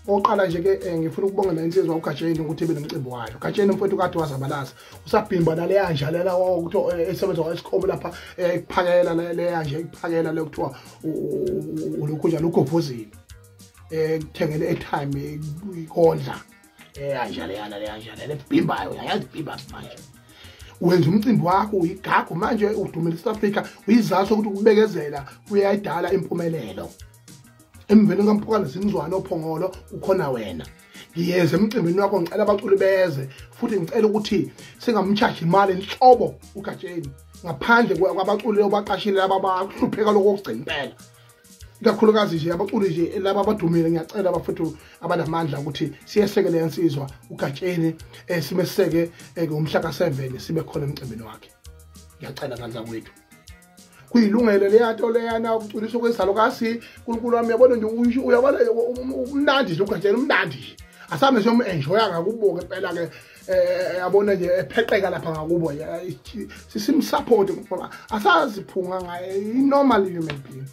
Oqala nje ke ngifuna ukubonga insizwa uGatsheni ukuthi ibe nomcimbi wayo. Gatsheni mfowethu kade wazabalaza. Usabhimba naleya njalela ukuthi esebenza kwaEskom lapha ekuphakela leya nje ekuphakela le kuthiwa ulokhu njalo ugovozile. Kuthengele airtime ikondla. Anjaleyana leya njalela ebhimbayo yazi bhimba manje. Wenza umcimbi wakho uyigagu manje udumile South Africa uyizazi ukuthi ukubekezela kuyayidala impumelelo. Emveni kaMphukane Zinzwane oPhongolo ukhona wena. Ngiyeze emcimbini wakho ngicela abaculi beze futhi ngicela ukuthi singamcharge imali inhlobo uGatsheni ngaphandle kwabaculi obaqashile laba abahlupheka lokugcina impela. Ikakhulukazi nje abaculi nje laba abadumile ngiyacela abafethu abanamandla ukuthi siyeseke le nsizwa uGatsheni simeseke ngomhla ka7 sibe khona emcimbini wakhe. Ngiyacela ngane zakwethu. Kuyilungelo leyanto leyana ukuculiswa kwezalukasi uNkulunkulu wami uyabona nje uyabona umnandi nje uGatsheni umnandi nje asambe siyomu-enjoya ngakubo ke impela ke yabona nje epheqeka lapha ngakubo simsupport ngoba asaziphunga ngaye i-normal human being.